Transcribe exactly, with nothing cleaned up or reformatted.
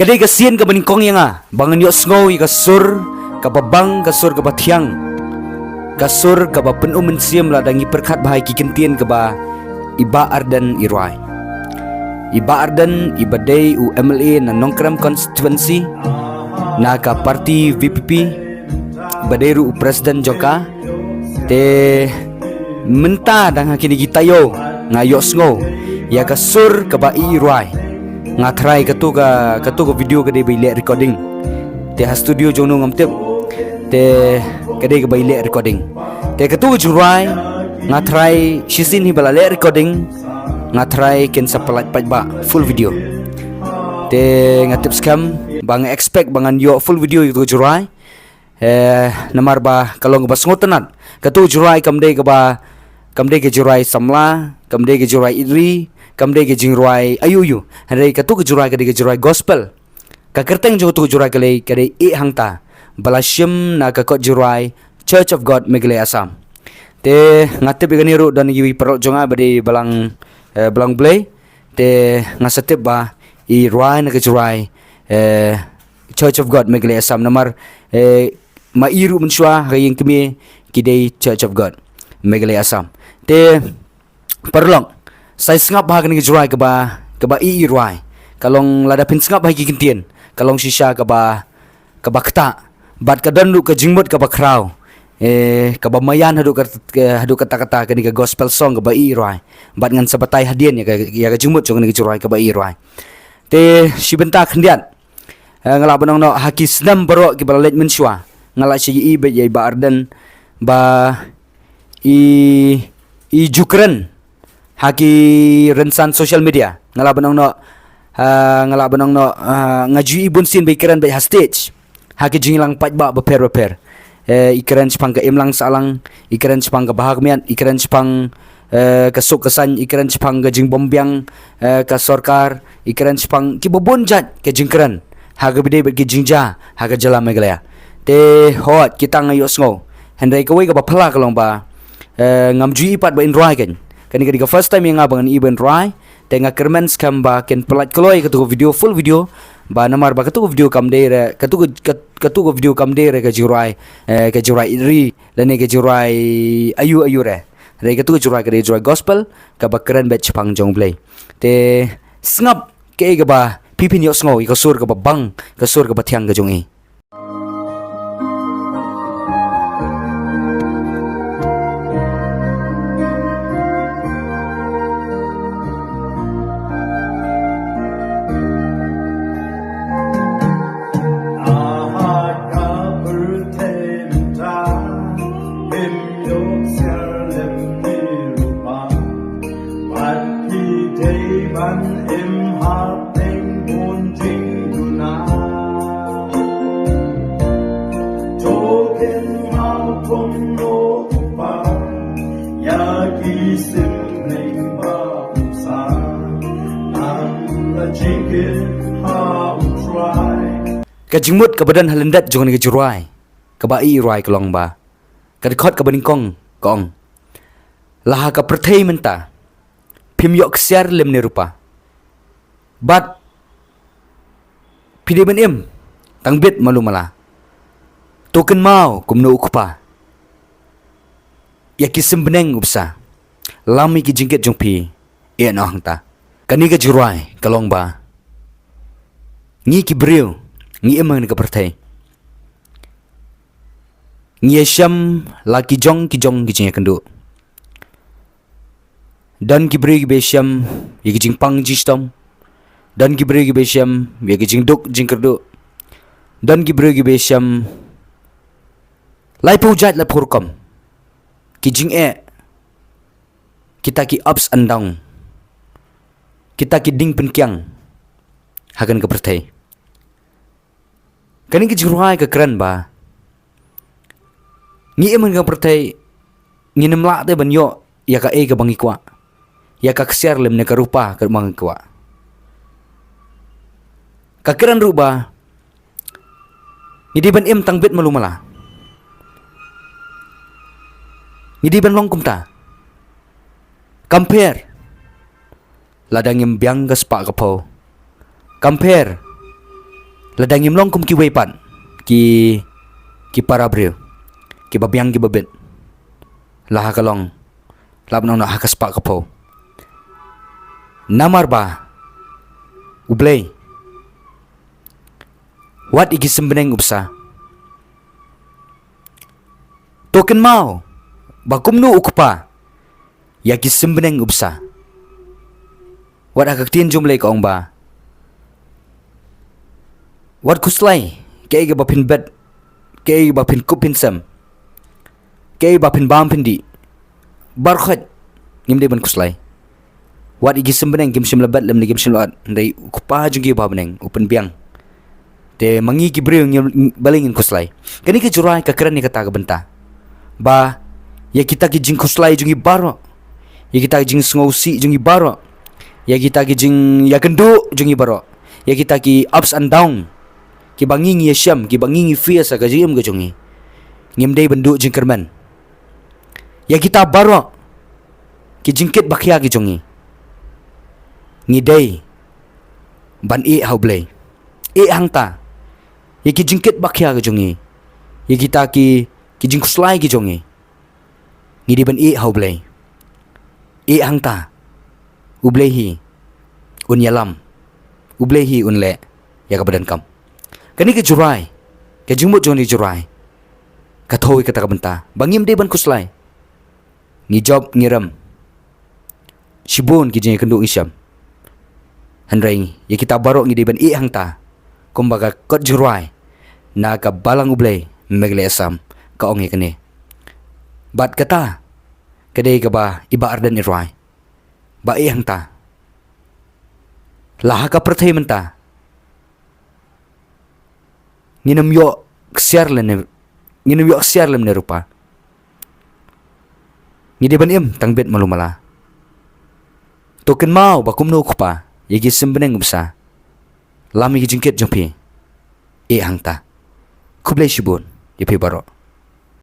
Dei ka sien kaba nyngkong ïa nga ba ngan ïohsngew ïa ka sur kaba bang, ka sur kaba thiang, ka sur kaba pynum mynsiem lada ngi pyrkhat bha ïa ki kyntien kaba i Bah Ardent i rwai. I Bah Ardent iba dei u M L A na Nongkrem constituency na ka party V P P, ba dei ruh u president jong ka. Te mynta dang ha kine ki taïew nga ïohsngew ïa ka sur kaba i i rwai. Nga tharai katu ka, katu ka video ka dei ba i leh recording. Te ha studio jong no ngam tip. Te ka dei kaba i leh recording. Te katu ka jingrwai nga tharai shisien hi ba la leh recording, nga tharai kin sa pynlait paidbah full video. Te nga tip skhem ba nga expect ba ngan ïoh full video ïa katu ka jingrwai. Eh, namar ba ka long kaba sngewtynnat. Katu ka jingrwai kam dei kaba, kam dei ka jingrwai samla, kam dei ka jingrwai itri, kam dei ka jingrwai aïu aïu. Hynrei katu ka jingrwai ka dei ka jingrwai gospel. Ka kyrteng jong katu ka jingrwai ka dei, ka dei Ïeh Hangta, ba la shim na ka kot jingrwai Church of God Meghalaya Assam. Te nga tip ïa kane ruh don iwei i paralok jong nga ba dei balang, eh, balang Blei. Te nga sa tip ba i rwai na ka jingrwai, eh, Church of God Meghalaya Assam, namar, eh, ma i ruh mynshuwa ha ka ïing kmie ki dei Church of God Meghalaya Assam. Te paralok, sa ïa sngap bha ha kane ka jingrwai kaba, kaba i i rwai. Ka long lada phin sngap bha ïa ki kyntien, ka long shisha kaba, kaba ktah. Bad ka don ruh ka jingmut kaba khraw, eh, kaba maïan haduh ka, ka, haduh katta katta, kane ka gospel song kaba i i rwai. Bad ngan sa batai hadien ïa ka, ïa ka jingmut jong kane ka jingrwai kaba i i rwai. Te shi bynta khyndiat, eh, nga lah ban ong noh ha ki snem baroh kiba la leit mynshuwa, nga la shu ïohi beit ïa i Bah Ardent ba i, i ju kren ha ki rynsan social media. Nga lah ban ong noh, ah, nga lah ban ong noh, ah, nga ju ïohi bunsien ba i kren beit ha stage ha ki jingïalang paidbah bapher bapher. Eh, i kren shaphang ka imlang sahlang, i kren shaphang ka bha ka miat, i kren shaphang, eh, ka suk ka saiñ, i kren shaphang ka jingbymbiang, eh, ka sorkar, i kren shaphang kiba bun jait ka jingkren ha kaba ïadei bad ki jingjia ha ka jylla Meghalaya. Te hooid, kita nga ïohsngew. Hynrei kawei kaba phylla ka long ba, eh, ngam ju ïohi pat ba in rwai kein. Kane ka dei ka first time ïa nga ba ngan ïohi ba in rwai. Te nga kyrmen skhem ba kin pynlait kloi katu ka video, full video, ba namar ba katu ka video kam dei re, katu ka, kat-, katu ka video kam dei re ka jingrwai, eh, ka jingrwai itri lane ka jingrwai aïu aïu re. Re katu ka jingrwai ka dei jingrwai gospel kaba kren beit shaphang jong U Blei. Te sngap kaei kaba phi phin ïohsngew ïa ka sur kaba bang, ka sur kaba thiang ka jong i. Bad phi dei ban im hapdeng bun jingduna. To kynmaw kumno U Kpa ïa ki synrang ba u sa, nang la jingkit ha U Trai. Ka jingmut kaba don ha lyndet jong kane ka jingrwai kaba i i rwai ka long ba, ka dkhot kaba nyngkong ka ong, la ha ka pyrthei mynta phim ïoh ksiar lem ne rupa. Bad phi dei ban im tang bit malu mala. To kynmaw kumno U Kpa ïa ki synrang ba u sa, lam ïa ki jingkit jong phi, ïeh noh hangta. Kane ka jingrwai ka long ba ngi ki briew ngi im ha kane ka pyrthei, ngi ïashem la ki jong ki jong ki jingïakynduh. Don ki briew kiba ïashem ïa ki jingpang jingshitom. Don ki briew kiba ïashem ïa ki jingduk jingkyrduh. Don ki briew kiba ïashem laiphew jait laiphew rukom ki jingeh, kita ki ups and down, kita ki ding pynkiang ha kane ka pyrthei. Kane ka jingrwai ka kren ba ngi im ha kane ka pyrthei, ngin ym lah te ban ïoh ïa kaei kaba ngi kwah, ïa ka ksiar lem ne ka rupa kaba ngi kwah. Ka kren ruh ba ngi dei ban im tang bit malu mala. Ngi dei ban long kumta. Kam pher lada ngim biang ka spah ka phew. Kam pher Lada ngim long kum kiwei pat ki, ki para briew kiba biang kiba bit, la ha ka long, la ban ong ha ka spah ka phew. Namar ba U Blei, wat ïa ki symneng u bsa. To kynmaw ba kumno u kpa ïa ki symneng u bsa. Wat ha ka ktien jong U Blei ka ong ba, wat khuslai kaei kaba phin bet, kaei kaba phin kup phin sem, kaei ba phin bam phin dih. Baroh khoit ngim dei ban khuslai. Wat ïa ki symneng kim shym la bet lymne kim shym la ot, hynrei u kpa jong ki uba ha bneng u pynbiang. Te ma ngi ki briew ngi balei ngin khuslai? Kane ka Jurai ka kren ïa kata ka bynta ba ïa kita ki jingkhuslai jong ngi baroh, ïa kita ki jingsngewsih jong ngi baroh, ïa kita ki jingïakynduh jong ngi baroh, ïa kita ki ups and down kiba ngi ngi ïashem, kiba ngi ngi face ha ka jingim ka jong ngi, ngim dei ban duh jingkyrmen. Ïa kita baroh ki jingkit ba khia ki jong ngi, ngi dei ban ïeh ha U Blei. Ïeh hangta ïa ki jingkit ba khia ki jong ngi, ïa kita ki, ki jingkhuslai ki jong ngi, ngi dei ban ïeh ha U Blei. Ïeh hangta, U Blei hi un ïalam, U Blei hi un leh ïa kaba donkam. Kane ka Jurai, ka jingmut jong kane ka Jurai ka thew ïa kata ka bynta ba ngim dei ban khuslai. Ngi jop ngi rem, shibun ki jingïakynduh ngi shem, hynrei ïa kita baroh ngi dei ban ïeh hangta. Kumba ka kot jingrwai na ka Balang U Blei, Meghalaya Assam, ka ong ïa kane. Bad kata ka dei kaba i Bah Ardent i rwai ba ïeh hangta. La ha ka pyrthei mynta ngin ym ïoh ksiar lane, ngin ym ïoh ksiar lane rupa. Ngi dei ban im tang beit malu mala. To kynmaw ba kumno u kpa ïa ki symneng u bsa. Lam ïa ki jingkit jong phi, ïeh hangta. Khublei shibun ïa phi baroh.